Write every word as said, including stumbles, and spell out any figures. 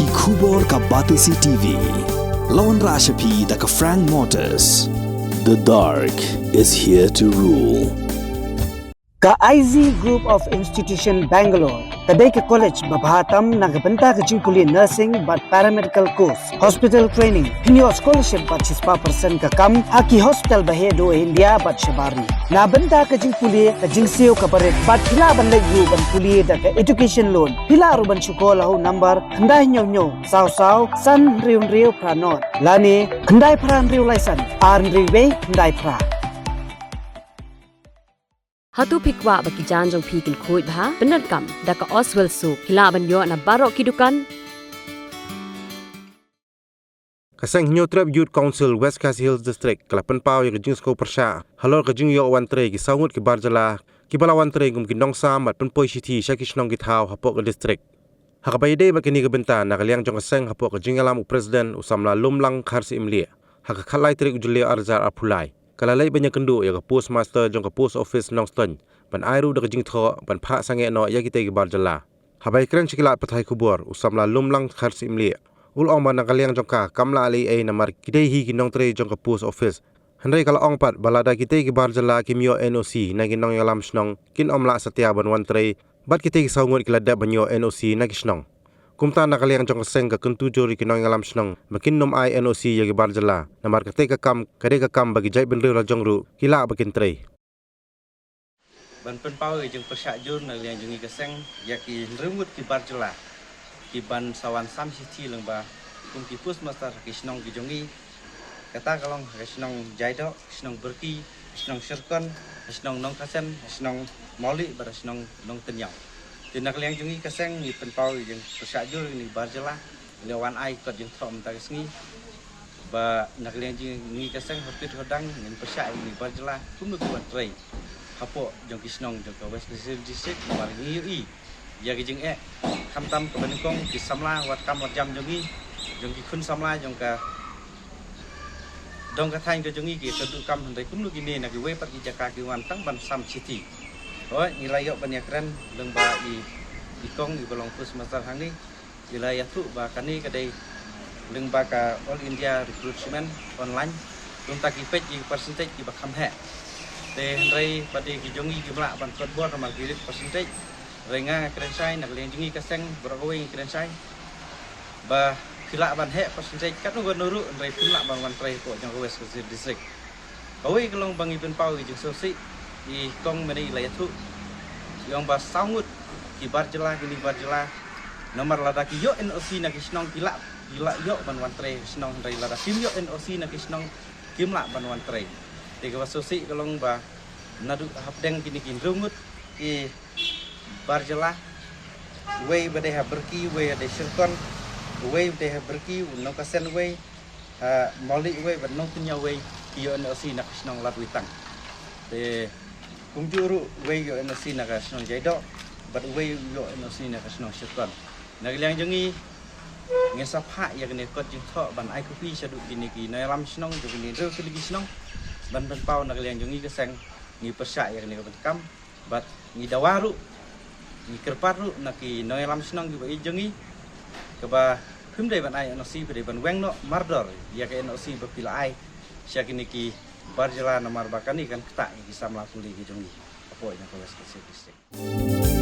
Ki khubor ka Batesi T V. La wanrah sha phi da ka Frank Motors. The dark is here to rule. Ka I Z Group of Institution Bangalore ka dei ka college ba bha tam na ka bynta ka jingpule nursing bad paramedical course, hospital training, pynïoh scholarship bad shispah percent ka kam ha ki hospital ba heh duh India bad shabar ri. Na bynta ka jingpule, ka jingsiew kaba rit bad phi lah ban leit ruh ban pule da ka education loan. Phi lah ruh ban shu call ha u number khyndai hynñiew hynñiew saw saw san hynriew hynriew phra nod lane khyndai phra hynriew lai san ar hynriew wei khyndai phra. Hato phi kwah ba ki jaiñ jong phi kin khuid bha? Pyndonkam da ka Oswell Soap, phi lah ban ïoh na baroh ki dukan. Ka seng Hynñiewtrep Youth Council West Khasi Hills District ka la pynpaw ïa ka jingsngew pyrshah halor ka jingïoh wan trei ki saw ngut ki bar jylla kiba la wan trei kum ki nongsam bad pynpoi shithi sha ki shnong ki thaw hapoh ka district. Ha kaba ïadei bad kane ka bynta, na ka liang jong ka seng, hapoh ka jingïalam u President u samla Lumlang Kharsyiemlieh, ha ka khatlai tarik u Jylliew arhajar arphew lai, ka la leit ban ïakynduh ïa ka postmaster jong ka post office Nongstoiñ ban ai ruh da ka jingthoh ban phah sangeh noh ïa kitei ki bar jylla. Haba ïakren sha ki lad pathai khubor, u samla Lumlang Kharsyiemlieh u la ong ba na ka liang jong ka kam lah lei ei namar ki dei hi ki nongtrei jong ka post office. Hynrei ka la ong pat ba lada kitei ki bar jylla kim ïoh N O C na ki nongïalam shnong, kin ym lah satia ban wan trei bad kitei ki saw ngut ki la dep ban ïoh N O C na ki shnong. Kumta, na ka liang jong ka seng ka kyntu jur ïa ki nongïalam shnong ba kin ym ai N O C ïa ki bar jylla namar katei ka kam ka dei ka kam ba ki jaitbynriew la jong ruh ki lah ba kin trei. Ban pynpaw ïa ka jingpyrshah jur na ka liang jong ngi ka seng ïa ki hynriew ngut ki bar jylla kiban sa wan sam shithi lyngba kum ki postmaster ha ki shnong ki jong ngi. Kata ka long ha ka shnong Jaidoh, ka shnong Byrki, ka shnong Shyrkon, ka shnong Nongkasen, ka shnong Mawlih bad ka shnong Nongtynñiaw. Te na ka liang jong ngi ka seng ngi pynpaw ïa ka jingpyrshah jur ïa kine ki bar jylla, ngi la wan ai kot jingthoh mynta ka sngi ba na ka liang jong ngi ka seng, hapdeng hapdeng ngin pyrshah ïa kine ki bar jylla kumno ki wan trei hapoh jong ki shnong jong ka West Khasi Hills District, namar ngi ïohi ïa ki jingeh, khamtam kaba nyngkong ki samla wad kam wad jam jong ngi, jong ki khun samla jong ka dong ka thaiñ ka jong ngi ki ïakynduh kam, hynrei kumno kine na kiwei pat ki jaka ki wan tang ban sam shithi. Hooid, ngi la ïoh ban ïakren lyngba i, i kong iba long postmaster hangne, i la ïathuh ba kane ka dei lyngba ka All India Recruitment Online. Kumta ki peit ïa ki percentage kiba kham heh. Te hynrei pat de ki jong ngi kim lah ban khot bor namar ki rit percentage. Hynrei nga nga kren shai, na ka liang jong ngi ka seng baroh kawei ngi kren shai ba phi lah ban heh percentage katno katno ruh, hynrei phim lah ban wan trei hapoh jong ka West Khasi Hills District. Kawei ka long ba ngi pynpaw ïa ka jingsngewsih, i kong mynne i la ïathuh, i ong ba saw ngut ki bar jylla, kine ki bar jylla, namar lada ki ïoh N O C na ki shnong ki lah, ki lah ïoh ban wan trei shnong, hynrei lada kim ïoh N O C na ki shnong kim lah ban wan trei. Te kaba sngewsih ka long ba naduh hapdeng kine ki hynriew ngut ki bar jylla, uwei ba dei ha Byrki, uwei ba dei Shyrkon, uwei ba dei ha Byrki, u Nongkasen uwei, ha Mawlih uwei bad Nongtynñiaw uwei, ki ïoh N O C na ka shnong Ladwitang. Te kumjuh ruh uwei ïoh N O C na ka shnong Jaidoh bad uwei ïoh N O C na ka shnong Shyrkon. Na ka liang jong ngi, ngin sa phah ïa kane ka kot jingthoh ban ai copy shaduh kine ki nongïalam shnong jong kine hynriew tylli ki shnong ban pynpaw. Na ka liang jong ngi ka seng ngi pyrshah ïa kane ka bynta kam bad ngi dawa ruh, ngi kyrpad ruh na ki nongïalam shnong kiba ïeit jong ngi, kaba phim dei ban ai N O C, phi dei ban weng noh mardor ïa ka N O C ba phi la ai sha kine ki bar jylla, namar ba kane kan ktah ïa ki samla pule ki jong ngi hapoh jong ka West Khasi Hills District.